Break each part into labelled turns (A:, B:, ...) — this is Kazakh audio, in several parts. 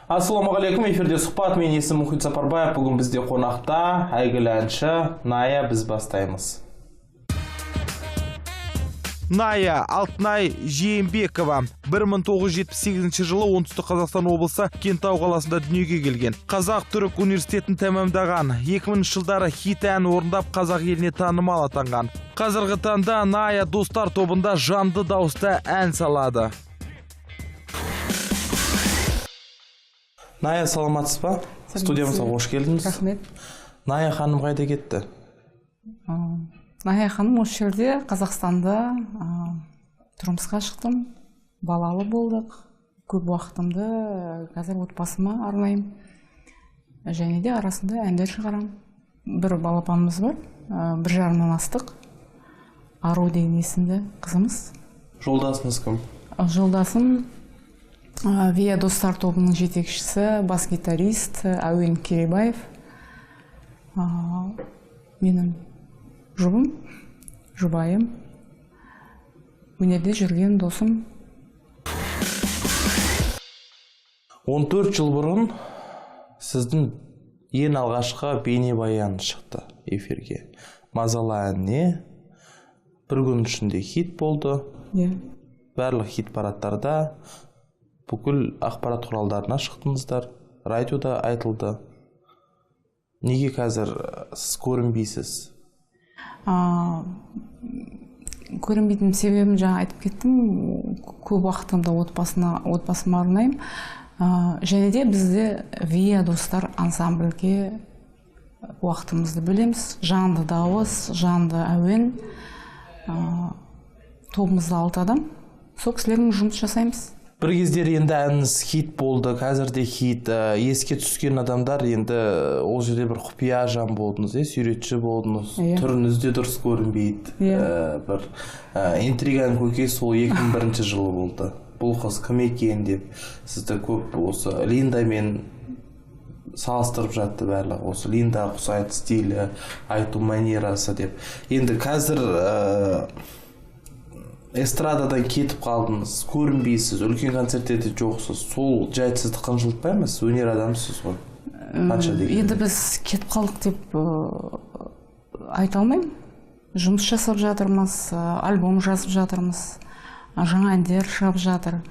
A: Ассалаумағалейкум, эфирде сұхбат, мен есімім Мұхит Сапарбаев. Бүгін бізде қонақта әйгілі әнші Ная. Біз бастаймыз. Ная Алтынай Жиенбекова 1978 жылы Оңтүстік Қазақстан облысы Кентау қаласында дүниеге келген. Қазақ-түрік университетін тәмамдаған. 2000 жылдары хит ән орындап қазақ еліне танымал атанған. Қазіргі таңда Ная достар тобында жанды дауыста ән салады. Ная, саламатсыз ба? Студиямызға қош келдіңіз.
B: Рахмет.
A: Ная ханым қайда кетті?
B: Ная ханым осы жерде, Қазақстанда тұрмысқа шықтым, балалы болдық. Көп уақытымды қазір отбасыма арнаймын. Және де арасында әндер шығарамын. Бір балапанымыз бар, 1,5-дан астық. Ару деген есімді қызымыз.
A: Жолдасыңыз кім?
B: Жолдасым Виа достар тобының жетекшісі, бас гитарист Әуен Керейбаев. Менің жұбым, жұбайым, өнерде жүрген досым.
A: 14 жыл бұрын сіздің ең алғашқы бейнебаян шықты эфирге. Мазала әніне бір күн ішінде хит болды.
B: Yeah.
A: Барлық хит парадтарда, бүкіл ақпарат құралдарына шықтыңыздар, радиода айтылды. Неге қазір сіз көрінбейсіз?
B: Көрінбейтін себебім жаңа айтып кеттім. Көп уақытымды отбасыма арнаймын. Және де бізде Виа достар ансамбльге уақытымызды бөлеміз. Жанды дауыс, жанды әуен. Тобымызда 6 адам. Сол кісілермен жұмыс жасаймыз.
A: Бір кездері енді әніңіз хит болды, қазір де хит. Еске түскен адамдар енді ол жерде бір құпия жан болдыңыз, суретші болдыңыз, түріңіз де дұрыс көрінбейді. Бір интриганың көкесі сол 2001 жылы болды. Бұл қыз кім екен деп сізді көп осы Линдамен салыстырып жатты барлығы. Осы Линда ұқсайды стилі, айту манерасы деп. Енді қазір эстрададан кетіп қалдыңыз, көрінбейсіз, үлкен концерттерде жоқсыз. Сол жайт сізді қынжылтпай ма? Сіз өнер адамысыз ғой. Қанша дегенмен.
B: Енді біз кетіп қалдық деп айта алмаймын. Жұмыс жасап жатырмыз, альбом жазып жатырмыз, жаңа әндер шығып жатыр.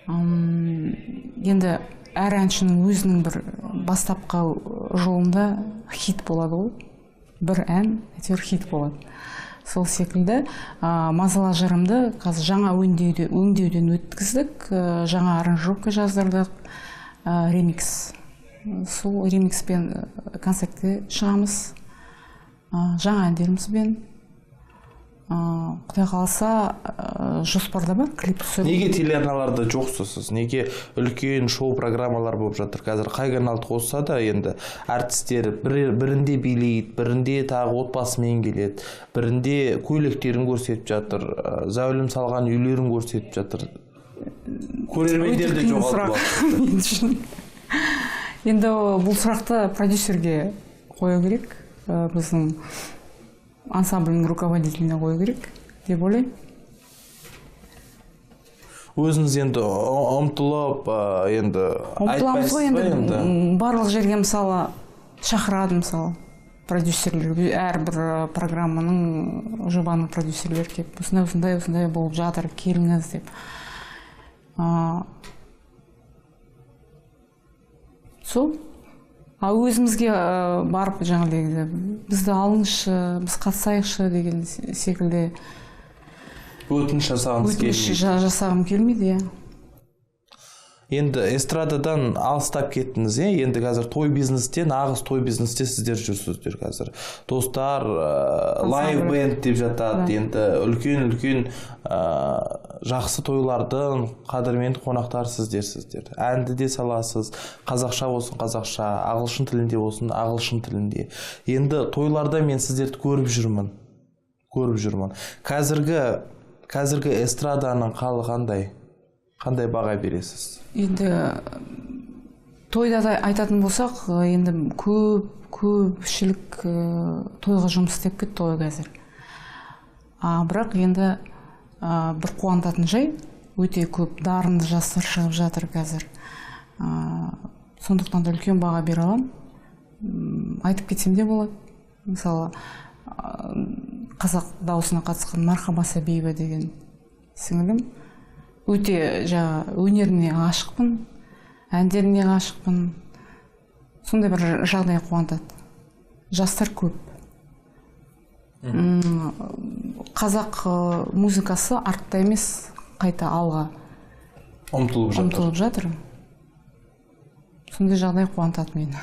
B: Енді әр әншінің өзінің бір бастапқы жолында хит болады ғой. Бір ән әйтеуір хит болады. Сол секілді мазала жырымды қазір жаңа өңдеуден өткіздік, жаңа аранжировка жаздырдық, ремикс. Сол ремикспен концертке шығамыз, жаңа әндерімізбен. Құдай қаласа, жоспарда бар, клип түсіру.
A: Неге телеарналарда жоқсыз? Неге үлкен шоу программалар болып жатыр? Қазір қай каналды қосса да енді әртістер бірінде билейді, бірінде тағы отбасымен келеді, бірінде көйлектерін көрсетіп жатыр, зәулім салған үйлерін көрсетіп жатыр. Көрермендер де жоғалтып алды.
B: Енді бұл сұрақты продюсерге қою керек, біздің ансамбльдің руководителіне қою керек деп ойлаймын.
A: Өзіңіз енді ұмтылып, енді
B: ұмтыламыз ғой енді. Барлық жерге мысалы шақырады, мысалы продюсерлер, әрбір программаның, жобаның продюсерлері келіп, осындай, осындай, осындай болып жатыр, келіңіз деп. Сол. А өзімізге барып жаңағыдай бізді алыңызшы, біз қатысайықшы деген секілді
A: өтініш жасағыңыз келмейді.
B: Өтініш жасағым келмейді, иә.
A: Енді эстрададан алыстап кеттіңіз, е? Енді қазір той бизнесте, нағыз той бизнесте сіздер жүрсіздер қазір. Достар, лайв бенд деп жатады. Енді үлкен-үлкен жақсы тойлардың қадірменді қонақтары сіздерсіздер. Әнді де саласыз, қазақша болсын қазақша, ағылшын тілінде болсын ағылшын тілінде. Енді тойларда мен сіздерді көріп жүрмін. Көріп жүрмін. Қазіргі эстраданың халі қандай? Қандай баға бересіз?
B: Енді тойда да айтатын болсақ, енді көпшілік тойға жұмыс істеп кетті ғой қазір. Бірақ енді бір қуантатын жай, өте көп дарынды жастар шығып жатыр қазір. Сондықтан да үлкен баға бере аламын. Айтып кетсем де болады. Мысалы, қазақ дауысына қатысқан Мархаба Сәбиева деген сіңілім. Өте жаңа өнеріне ғашықпын, әндеріне ғашықпын. Сондай бір жағдай қуантады. Жастар көп. Қазақ музыкасы артта емес, қайта алға
A: ұмтылып
B: жатыр. Сондай жағдай қуантады мені.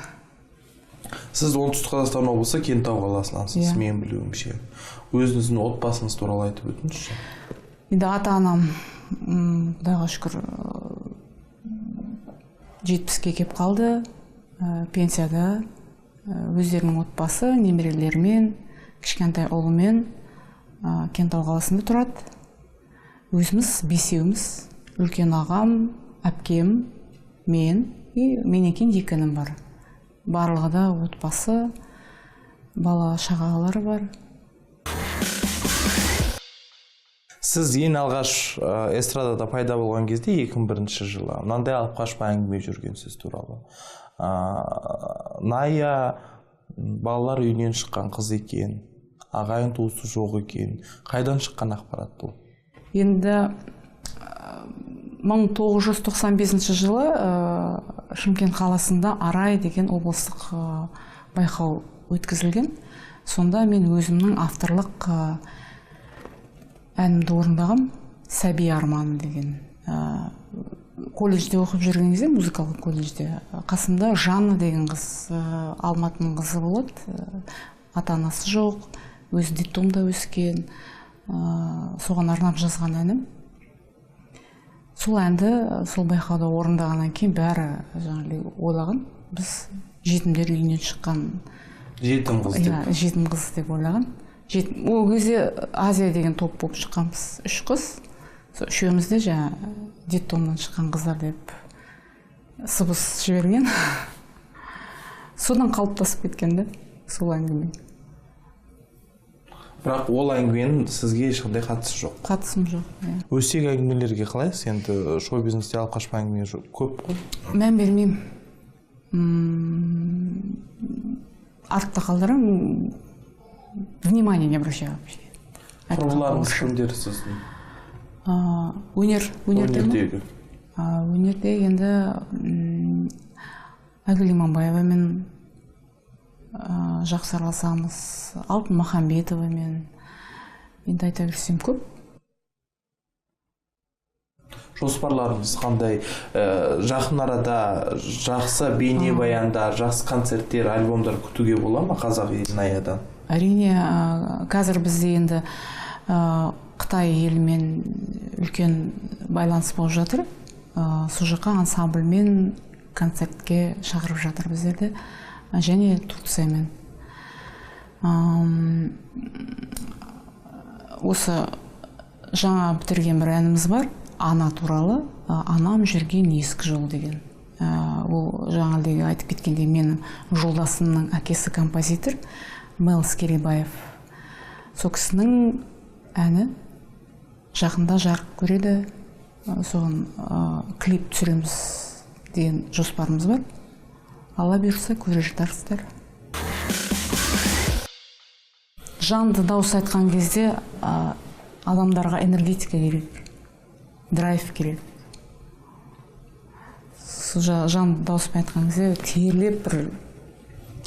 A: Сіз Оңтүстік Қазақстан облысы Кентау қаласынансыз, мен білуімше. Өзіңіздің отбасыңыз туралы айтып өтіңізші.
B: Енді ата-анам, Құдайға шүкір, 70-ке кеп қалды, пенсияда, өздерінің отбасы, немерелерімен, кішкентай ұлымен Кентау қаласында тұрады. Өзіміз бесеуміз, үлкен ағам, әпкем, мен, и менен кейін екі інім бар. Барлығы да отбасы, бала шағалары бар.
A: Сіз ең алғаш эстрадада пайда болған кезде 2001 жылы мынандай алып қашпа әңгіме жүрген сіз туралы. Ная балалар үйінен шыққан қыз екен, ағайын туысы жоқ екен. Қайдан шыққан ақпарат бұл?
B: Енді 1995 жылы Шымкент қаласында Арай деген облыстық байқау өткізілген. Сонда мен өзімнің авторлық әнімді орындағам, Сәби арманы деген. Колледжде оқып жүрген кезде, музыкалық колледжде, қасымда Жанна деген қыз, Алматының қызы болады. Ата-анасы жоқ, өзі детдомда өскен, соған арнап жазған әнім. Сол әнді сол байқауда орындағаннан кейін бәрі жаңағыдай ойлаған, біз жетімдер үйінен шыққан
A: жетім қыз деп.
B: Жетім қыз деп ойлаған. Ол кезде Азия деген топ болып шыққанбыз, үш қыз. Сол үшеуміз де жаңа детдомнан шыққан қыздар деп сыбыс жіберген. Содан қалыптасып кеткен де сол әңгіме.
A: Бірақ ол әңгіменің сізге ешқандай қатысы жоқ.
B: Қатысым жоқ, иә.
A: Өсек әңгімелерге қалайсыз? Енді шоу-бизнесте алып қашпа әңгіме көп қой.
B: Мән бермеймін. Артта қалдырамын. Внимание не обращаю вообще.
A: Құрбыларыңыз кімдер сіздің?
B: Өнерде. Өнерде енді Айгүл Иманбаевамен жақсы араласамыз, Алтын Махамбетовамен, енді айта берсем көп.
A: Жоспарларыңыз қандай? Жақын арада жақсы бейнебаяндар, жақсы концерттер, альбомдар күтуге бола ма қазақ елін Наядан?
B: Әрине, қазір бізде енді Қытай елімен үлкен байланыс болып жатыр. Сол жаққа ансамбльмен концертке шақырып жатыр біздерді. Және Турциямен. Осы жаңа бітірген бір әніміз бар, ана туралы, анам жүрген ескі жол деген. Ол жаңа айтып кеткендей, менің жолдасымның әкесі композитор Мэлс Керейбаев. Сол кісінің әні жақында жарық көреді, соған клип түсіреміз деген жоспарымыз бар. Алла бұйырса, көре жатарсыздар. Жанды дауыс айтқан кезде адамдарға энергетика керек, драйв керек. Сол жанды дауыспен айтқан кезде терлеп бір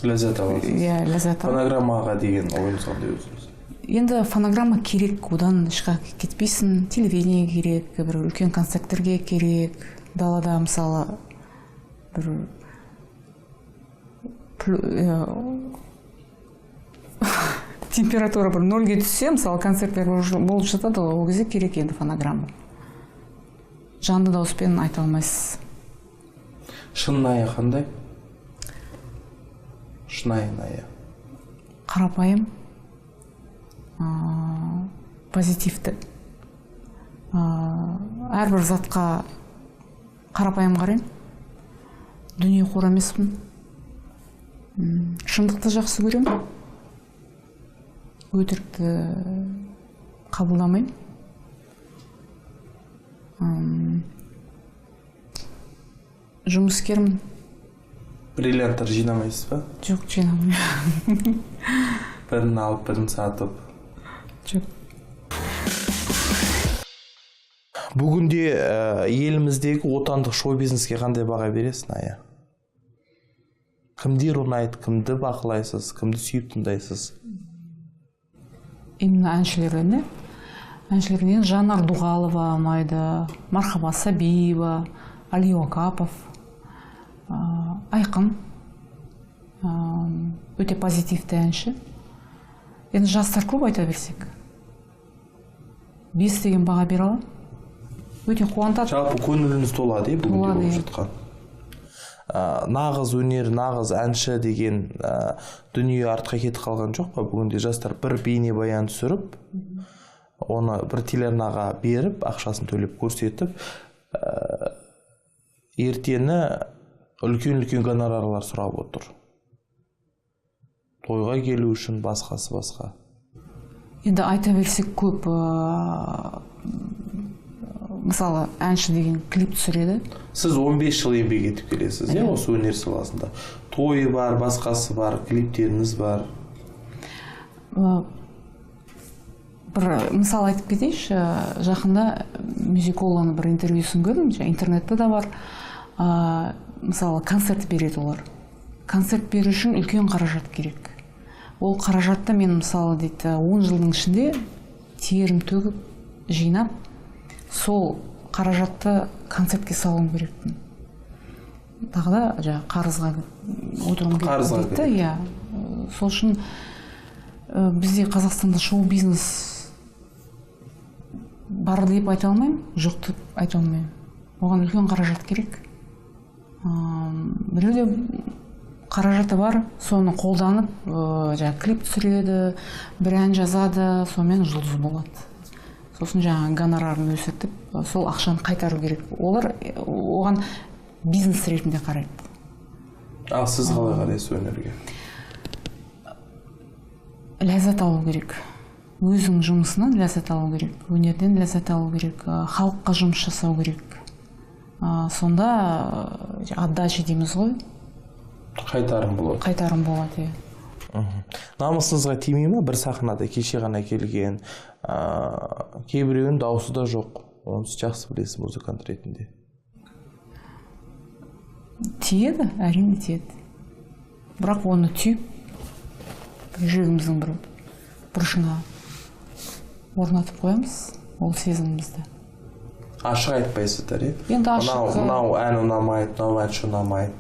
A: ләззат аласыз.
B: Иә, ләззат аласыз.
A: Фонограммаға деген ойыңыз қандай өзіңіз?
B: Енді фонограмма керек, одан ешқайда кетпейсің. Телевидение керек, бір үлкен концерттерге керек. Далада мысалы бір температура бір нөлге түссе, мысалы концерттер болып жатады, ол кезде керек енді фонограмма. Жанды дауыспен айта алмайсыз.
A: Шын Ная қандай? Шынайы Ная.
B: Қарапайым, позитивті. Әрбір затқа қарапайым қараймын. Дүниеқор емеспін. Шындықты жақсы көремін. Өтірікті қабылдамаймын. Жұмыскермін.
A: Бриллианттар жинамайсыз ба?
B: Жоқ, жинамаймын.
A: Бірін алып, бірін сатып.
B: Жоқ.
A: Бүгінде еліміздегі отандық шоу-бизнеске қандай баға бересің, Ая? Кімдер ұнайды, кімді бақылайсыз, кімді сүйіп тыңдайсыз?
B: Именно әншілерден, әншілерден Жанар Дұғалова ұнайды, Мархаба Сабиева, Али Оқапов, Айқын, өте позитивті әнші. Енді жастар көп айта берсек. 5 деген баға бере аламын. Өте қуантады.
A: Жалпы көңіліңіз толады, бүгінде болып жатқан. Нағыз өнер, нағыз әнші деген дүние артқа кетіп қалған жоқ па? Бүгінде жастар бір бейнебаян түсіріп, оны бір телеарнаға беріп, ақшасын төлеп көрсетіп, ертені үлкен-үлкен гонорарлар сұрап отыр. Тойға келу үшін басқасы басқа.
B: Енді айта берсек көп. Мысалы, әнші деген клип түсіреді.
A: Сіз 15 жыл еңбек етіп келесіз, иә, осы өнер саласында. Тойы бар, басқасы бар, клиптеріңіз бар.
B: Бір мысал айтып кетейінші, жақында мюзиколаның бір интервьюсын көрдім, интернетте де бар. Мысалы, концерт береді олар. Концерт беру үшін үлкен қаражат керек. Ол қаражатты мен, мысалы, дейді, 10 жылдың ішінде терім төгіп, жинап, сол қаражатты концертке салуым керекпін. Тағы да жаңағы қарызға отыруым керек дейді. Иә. Сол үшін бізде Қазақстанда шоу-бизнес бар деп айта алмаймын, жоқ деп айта алмаймын. Оған үлкен қаражат керек. Біреуде қаражаты бар, соны қолданып, жаңағы клип түсіреді, бір ән жазады, сонымен жұлдыз болады. Сосын жаңағы гонорарын өсіртіп, сол ақшаны қайтару керек. Олар оған бизнес ретінде қарайды.
A: Ал сіз қалай қарайсыз өнерге?
B: Ләззат алу керек. Өзің жұмысынан ләззат алу керек, өнерден ләззат алу керек, халыққа жұмыс жасау керек. Сонда отдача дейміз ғой.
A: Қайтарым болады.
B: Қайтарым болады, иә.
A: Намысыңызға тимей ма бір сахнада кеше ғана келген, кейбіреуінің дауысы да жоқ. Оны сіз жақсы білесіз музыкант ретінде.
B: Тиеді, әрине тиеді. Бірақ оны түйіп, жүрегіміздің бір бұрышына орнатып қоямыз ол сезімімізді.
A: Ашық айтпайсыздар, е?
B: Енді ашық.
A: Мынау ән ұнамайды, мынау әнші ұнамайды.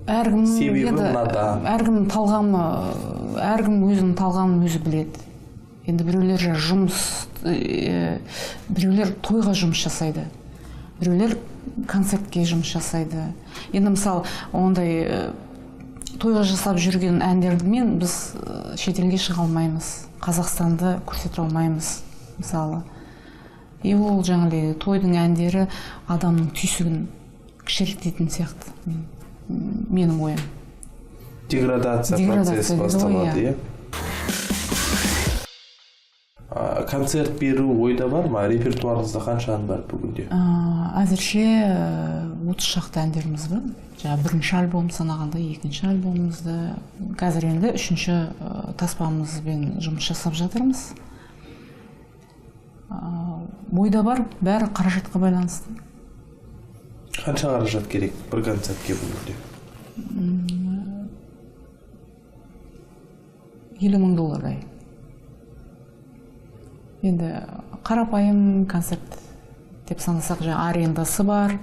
B: Әркімнің талғамы, әркім өзінің талғамын өзі біледі. Енді біреулер жұмыс, біреулер тойға жұмыс жасайды, біреулер концертке жұмыс жасайды. Енді мысалы, ондай тойға жасап жүрген әндермен біз шетелге шыға алмаймыз, Қазақстанды көрсете алмаймыз, мысалы. И ол жаңағыдай тойдың әндері адамның түйсігін кішірейтетін сияқты. Менің ойым.
A: Деградация процесі басталады, иә? Концерт беру ойда бар ма? Репертуарыңызда қанша ән бар бүгінде?
B: Әзірше 30 шақты әндеріміз бар. Жаңа бірінші альбом санағанда, екінші альбомымызды, қазір енді үшінші таспамызбен жұмыс жасап жатырмыз. Ойда бар, бәрі қаражатқа байланысты.
A: Қанша қаражат керек бір концертке бүгінде?
B: 50 мың доллардай. Енді қарапайым концерт деп санасақ, жаңа арендасы бар,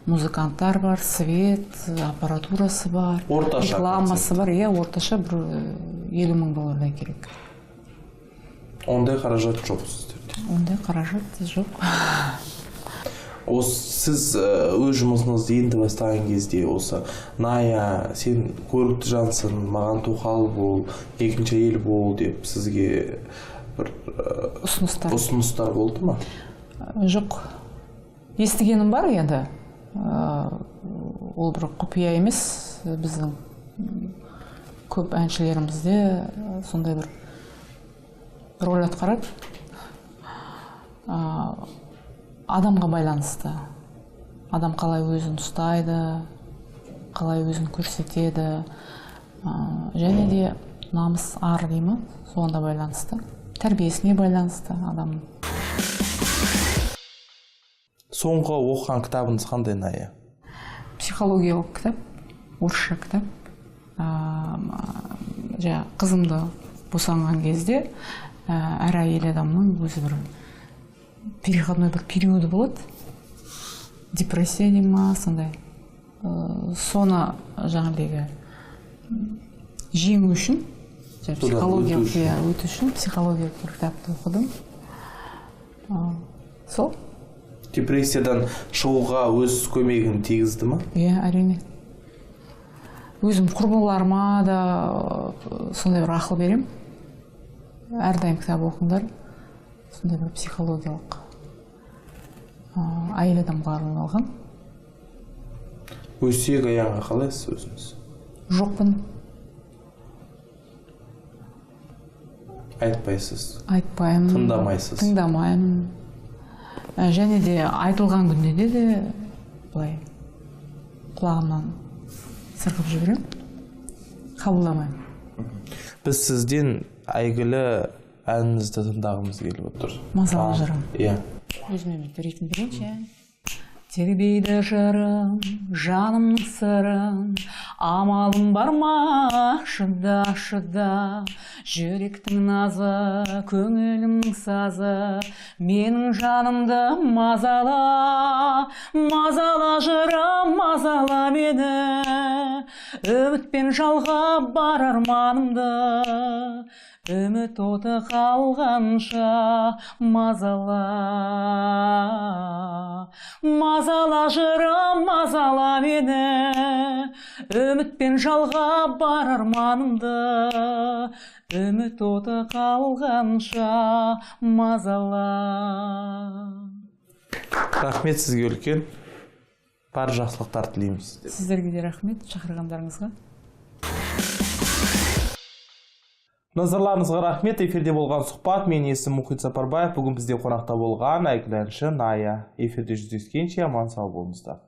B: музыканттар бар, свет, аппаратурасы бар, рекламасы бар. Иә, орташа бір 50 мың доллардай керек.
A: Ондай қаражат жоқ сіздерде?
B: Ондай қаражат жоқ.
A: Сіз өз жұмысыңызды енді бастаған кезде осы Ная, сен көрікті жансың, маған тоқал бол, екінші әйел бол деп сізге бір ұсыныстар болды ма?
B: Жоқ. Естігенім бар енді. Ол бір құпия емес. Біздің көп әншілерімізде сондай бір роль атқарады. Адамға байланысты. Адам қалай өзін ұстайды, қалай өзін көрсетеді, және де намыс, ар дей ма, соған да байланысты, тәрбиесіне байланысты адамның.
A: Соңғы оқыған кітабыңыз қандай, Ная?
B: Психологиялық кітап, орысша кітап. Жаңа қызымды босанған кезде әр әйел адамның өзі бір переходной бір периоды болады, депрессия дей ма, сондай. Соны жаңағыдегі жеңу үшін, психологиялық, иә, өту үшін психологиялық бір кітапты оқыдым. Сол.
A: Депрессиядан шығуға өз көмегін тигізді ма?
B: Иә, әрине. Өзім құрбыларыма да сондай бір ақыл беремін. Әрдайым кітап оқыңдар. Сондай бір психологиялық әйел адамға арналған.
A: Өсек аяңға қалайсыз өзіңіз?
B: Жоқпын.
A: Айтпайсыз?
B: Айтпаймын.
A: Тыңдамайсыз?
B: Тыңдамаймын. Және де айтылған күнде де былай құлағымнан сырғып жіберемін, қабылдамаймын.
A: Біз сізден әйгілі әніңізді тыңдағымыз келіп отыр.
B: Мазалы жырым.
A: Иә.
B: Өзіме бір ритм берейінші. Тербейді жырым, жанымның сырын, амалым бар ма, шыда, шыда. Жүректің назы, көңілімнің сазы, менің жанымды мазала, мазала жырым, мазала мені. Үмітпен жалғап бар арманымды, үміт оты қалғанша мазала. Мазала жырым, мазала мені, үмітпен жалғап бар арманымды, үміт оты қалғанша мазала.
A: Рахмет сізге үлкен. Бар жақсылықтар тілейміз.
B: Сіздерге де рахмет шақырғандарыңызға.
A: Назарларыңызға рахмет. Эфирде болған сұхбат. Мен есімім Мұхит Сапарбаев. Бүгін бізде қонақта болған әйгілі әнші Ная. Эфирде жүздескенше аман сау болыңыздар.